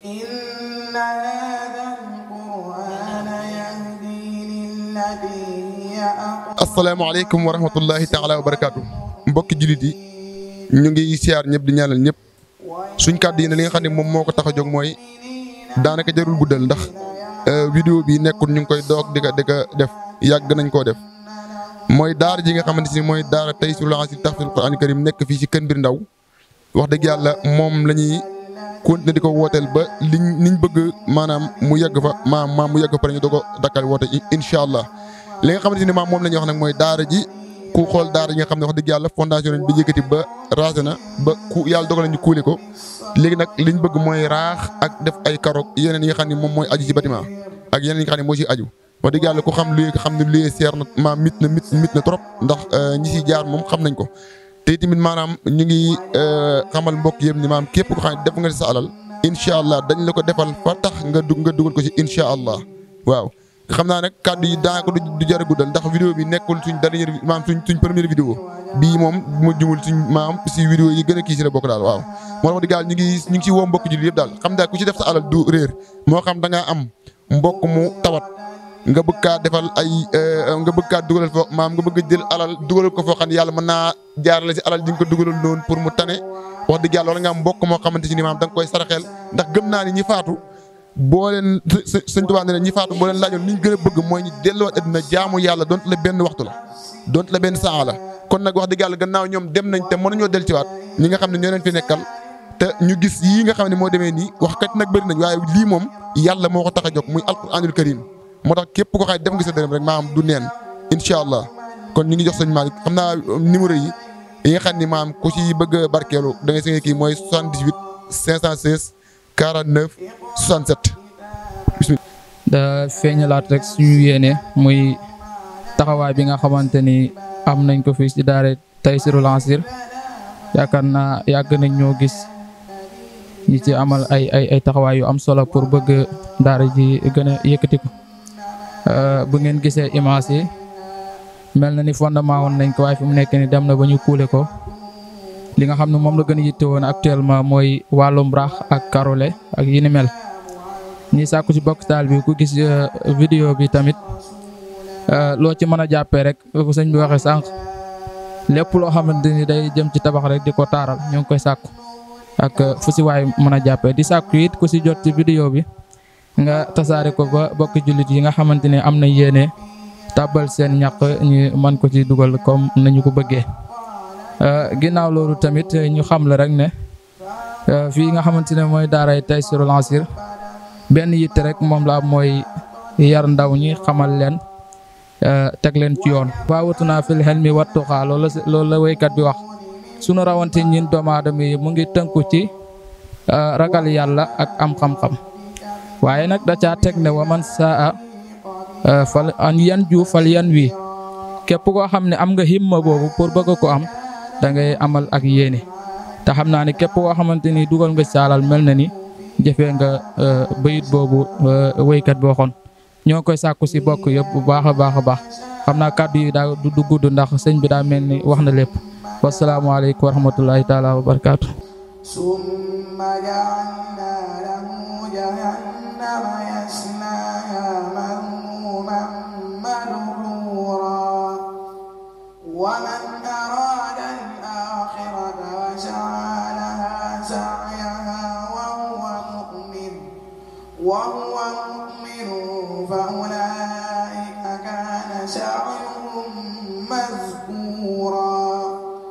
إن هذا القرآن يهدي للتي هي أقوم. asalaamaaleykum wa rahmatullahi taala wa barakaatu. mbokki jullit yi ñu ngi siyaar ñëpp di ñaanal ñëpp suñ kàddu yi ne li nga xam ne moom moo ko tax a jóg mooy daanaka jarul guddal ndax vidéo bi nekkul ñu ngi koy doog di ko def yàgg nañ koo def mooy daara ji nga xamante ni mooy daara Taysiroul Asir tahfiz Qur'an Karim nekk fii ci Kër Mbir Ndaw wax dëgg yàlla moom la ñuy continuer di ko wooteel ba liñ bëgg maanaam mu yegg fa maam mu yegg fa pare ñu doog a dakkal woote incha allah. li nga xamante ni maam moom la ñuy wax nag mooy daara ji ku xool daara ji nga xam ne wax dëgg yàlla fondation lañ bi yëkkati ba raase na ba ku yàlla dogal nañu kuuli ko léegi nag liñ bëgg mooy raax ak def ay karoog yeneen yi nga xam ne moom mooy aju ci bâtiment ak yeneen yi nga xam ne moo ciy aju wax dëgg yàlla ku xam luy xam ne luy seer na maam mit na trop ndax ñi ciy jaar moom xam nañ ko te tamit maanaam ñu ngi xamal mbokk yëpp ni maam képp ko xam ne def nga ci sa alal incha allah dañ la ko defal fa tax nga dugal ko ci incha allah waaw. xam naa nag kàddu yi daanaka du jar a guddal ndax vidéo bi nekkul suñ dernière maam suñ première vidéo bii moom mu jumul suñ maam si vidéo yi gën a kii si la bokk daal waaw. moo tax di gaal ñu ngi si woo mbokk jullit yëpp daal xam daal ku ci def sa alal du réer moo xam da ngaa am mbokk mu tawat nga bëgg kaa defal ay nga bëgg kaa dugalal foo maam nga bëgg jël alal dugalal ko foo xam ne yàlla mën naa jaarale si alal di nga ko dugalal noonu pour mu tane wax dëgg yàlla wala nga am mbokk moo xamante ni maam da nga koy saraxeel ndax gëm naa ni ñi faatu boo leen sëñ Tuubaa ne ñi faatu boo leen laajoon li ñu gën a bëgg mooy ñu delluwaat àddina jaamu yàlla donte la benn waxtu la donte la benn saa la kon nag wax dëgg yàlla gannaaw ñoom dem nañ te mënuñoo del ci waat ñi nga xam ne ñoo leen fi nekkal te ñu gis yii nga xam ne moo demee nii wax kat nag bëri nañ waaye lii moom yàlla moo ko tax a jóg muy alquranul karim moo tax képp ko xay def nga sa dërëm rek maam du neen incha allah kon ñu ngi jox sëñ Malick xam naa numéro yi nga xam ni maam ku ci bëgg a barkeelu da ngay sëñ kii mooy 78 516 49 67 bismillah. da feeñalaat rek suñu yéene muy taxawaay bi nga xamante ni am nañ ko fii ci daara Taysiroul Asir yaakaar naa yàgg nañ ñoo gis ñi ci amal ay taxawaay yu am solo pour bëgg daara ji gën a yëkkati ko bu ngeen gisee image yi mel na ni fondement woon nañ ko waaye fi mu nekk ni dem na ba ñu kuule ko li nga xam ne moom la gën a yitte woon actuellement mooy wàllum raax ak karole ak yi ni mel ñi sàkku ci bokk taal bi ku gis vidéo bi tamit loo ci mën a jàppee rek fu sëñ bi waxee sànq lépp loo xamante ni day jëm ci tabax rek di ko taaral ñoo ngi koy sàkku ak fu si waay mën a jàppee di sàkku it ku si jot ci vidéo bi nga tasaare ko ba bokk jullit yi nga xamante ni am na yéene tàbbal seen ñaq ñu mën ko ci dugal comme nañu ko bëggee. ginnaaw loolu tamit ñu xam la rek ne fii nga xamante ne mooy daaray Taysiroul Asir benn yitte rek moom la am mooy yar ndaw ñi xamal leen teg leen ci yoon. waawatuna fil hilmi wattuqaa loolu la waykat bi wax sunu rawante ñin doomu aadama yi mu ngi tënku ci ragal yàlla ak am xam-xam waaye nag da caa teg ne wa man saa fal an yan ju fal yan wi képp koo xam ne am nga himma boobu pour bëgg ko am da ngay amal ak yéene te xam naa ne képp koo xamante ni dugal nga saalal mel na ni jëfee nga bayit boobu waykat bi waxoon ñoo koy sàkku si bokk yëpp bu baax a baax xam naa kàddu yi daa du gudd ndax sëñ bi daa mel ni wax na lépp wasalaamaaleykum wa rahmatullahi taala wa barakaatu. summa ja'alna lahu jahannama yaslaha madhmuman madhura wa man arada al-akhirata wa sa'a laha sa'yaha wa huwa mu'min فأولئك كان سعيهم مذكورا